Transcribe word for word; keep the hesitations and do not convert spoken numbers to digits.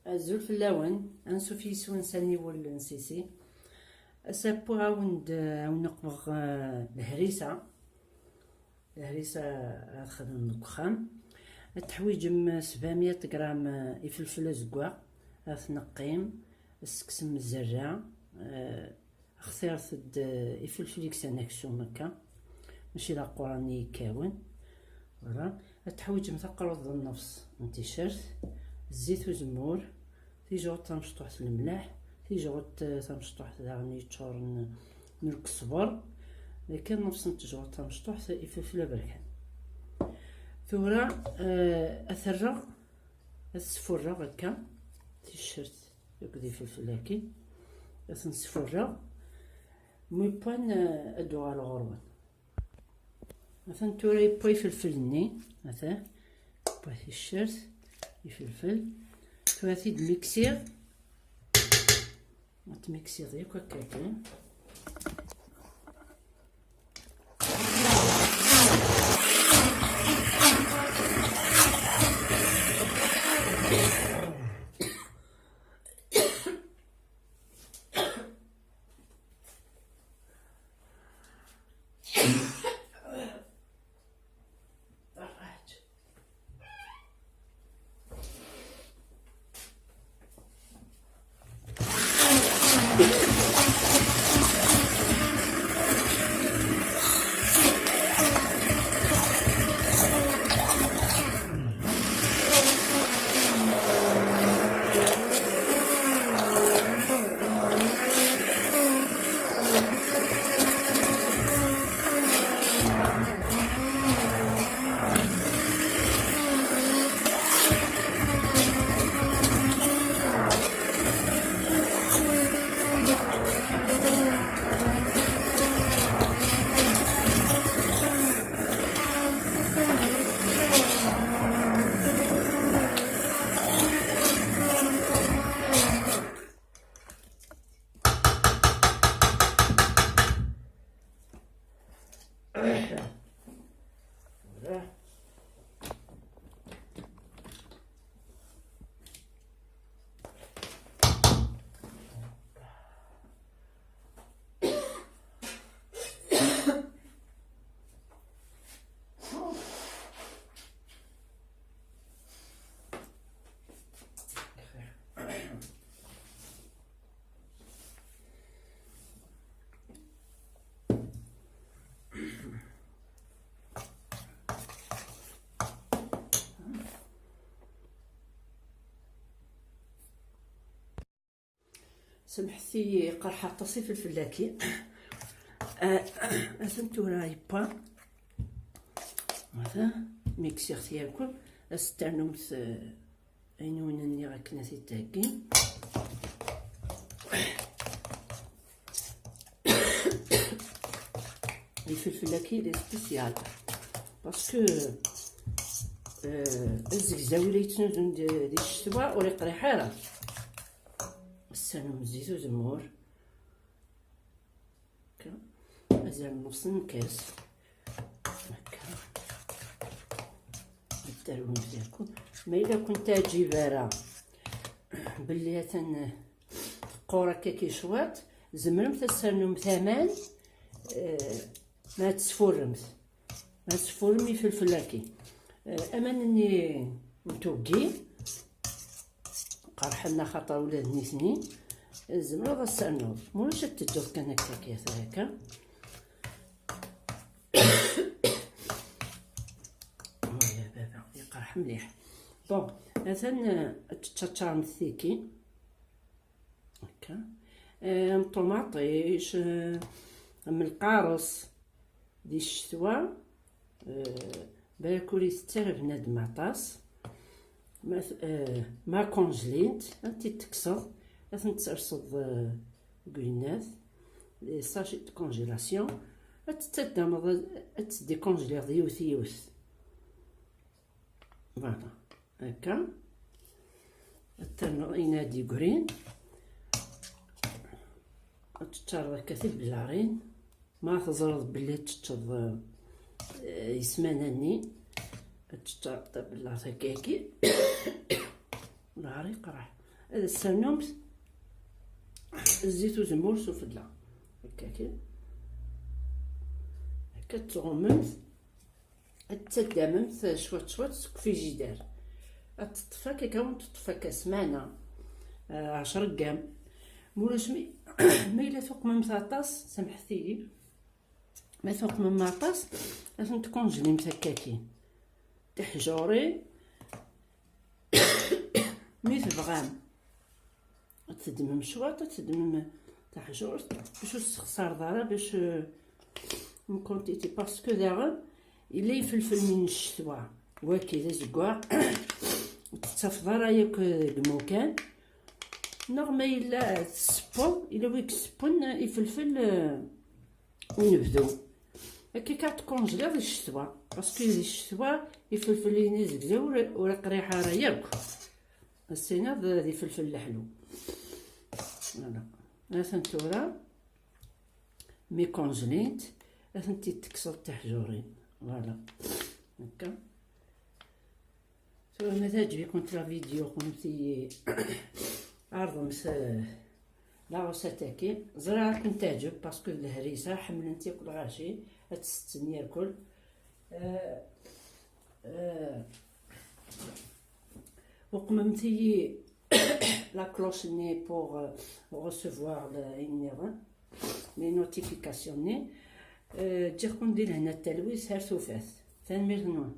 Azul fell-awen, ansuf yis-wen s aniwel n Sisi. Ass-a wwiɣ-awen-d, awen-uqmeɣ, eh, lehrisa. Lehrisa ad xedmen deg uxxam. Ad teḥwiǧem sebɛemya gram, eh, ifelfel azeggaɣ, ad t-neqqim, ad s-tekksem zerra, eh, xtiret-d, eh, ifelfel yeksan aksum akka, mačči d aquran i yekkawen. Voilà. Ad teḥwiǧem taqrurt d nnefs n ticcert, zzit uzemmur, tijɣut tamecṭuḥt n lemleḥ, tijɣut, eh, tamecṭuḥt daɣen yeččuren n lkesber, kan nnefs n tejɣut tamecṭuḥt ifelfel aberkan. Tura, eh, ad t-rreɣ, ad t-sfurreɣ akka, ticcert akked ifelfel-agi, ad ten-sfurreɣ. Mi wwan, eh, ad d-uɣaleɣ ɣur-wen. Atan tura yewwa ifelfel-nni, atan yewwa ticcert, ifelfel. Tura ad t-id-miksiɣ. Ad t-miksiɣ yakk akka kan. Samḥet-iyi, qerḥeɣ aṭas ifelfel-agi. Ah, atan tura yewwa. Hada, miksiɣ-t yakk. Ad s-ternumt, eh, ayen wen-nniɣ akken ad t-id-theggim. Ifelfel-agi, il est spécial. Parce que, euh, azegzaw i la yettnuzun di, di ccetwa ur iqriḥ ara. Ssernum zzit uzemmur. Akka. Azal n nnefṣ n lkas. Akka. Ad tarum deg-kun. Ma yella ur ken-teɛǧib ara belli atan teqqur akka ki cwiṭ, tzemremt ad ternumt aman, eh, ma ad tesfurremt. Ma ad tesfurrem ifelfel-agi. Eh, aman-nni n tuggi, qerḥen axaṭer ula d nitni, tzemreḍ ad ternuḍ. Ma ulac ad teǧǧeḍ kan akka, akka, akka. Oh, ya baba, yeqreḥ mliḥ. Bon, atan, eh, ad teččaččaremt tiki. Akka. Eh, am ṭumaṭic, eh, am lqares. Di ccetwa, eh, balak ur itett ara bnadem aṭas. Ma t-, eh, ma congelint, ad t-id-tekkseḍ, ad tent-tserseḍ, eh, deg uyennat, les sachets de congélation, ad tettaddameḍ, ad tt-décongeliḍ yiwet yiwet. Voilà. Akka. Ad ternuḍ ayen ad d-yeggrin. Ad teččareḍ akka tibellarin. Ma teẓriḍ belli ad teččeḍ, eh, ismana-nni, ad teččareḍ tabellart akka-agi. Lɛar iqreḥ. Ad as-ternumt zzit uzemmur s ufella. Akka kan. Akka ad tɣummemt, ad tettaddamemt cwiṭ cwiṭ seg ufrijidar. Ad teṭṭef akka kan, teṭṭef akka ssmana, eh, ɛecra ggam. Mulac mi, ma yella tuqmemt aṭas, samḥet-iyi, ma tuqmem aṭas, ad tent-tkunjlimt akka kan. Tiḥjurin, mi tebɣam ad teddmem cwiṭ, ad teddmem taḥjurt, bac ur tessexṣareḍ ara, bac, euh, une quantité, parce que daɣen yella ifelfel n ccetwa, waki d azeggaɣ, ur tettafeḍ ara yakk deg imukan, neɣ ma yella tsewweḍ, yella wi yessewwen ifelfel, euh, unebdu. Akka kan tkunjliḍ di ccetwa, parce que di ccetwa ifelfel-nni zegzaw ur, ur iqriḥ ara yakk. As-tiniḍ d ifelfel leḥlu. Voilà. Atan tura, mi kunjlint, ad tent-id-tekkseḍ tiḥjurin. Voilà. Akka. Tura ma teɛǧeb-ikent la vidéo, kunemti ɛerḍemt, eh, la recette-agi. Ẓriɣ ad kent-teɛǧeb, parce que d lehriza, ḥemmlen-tt yakk lɣaci, ad tt-setten yakk. Eh, eh, uqmemt-iyi la cloche-nni pour, euh, recevoir le, ayen nniḍen, les notifications-nni. Euh, ǧǧiɣ-ken di lehna d talwit, ar tufat. Tanemmirt-nwen.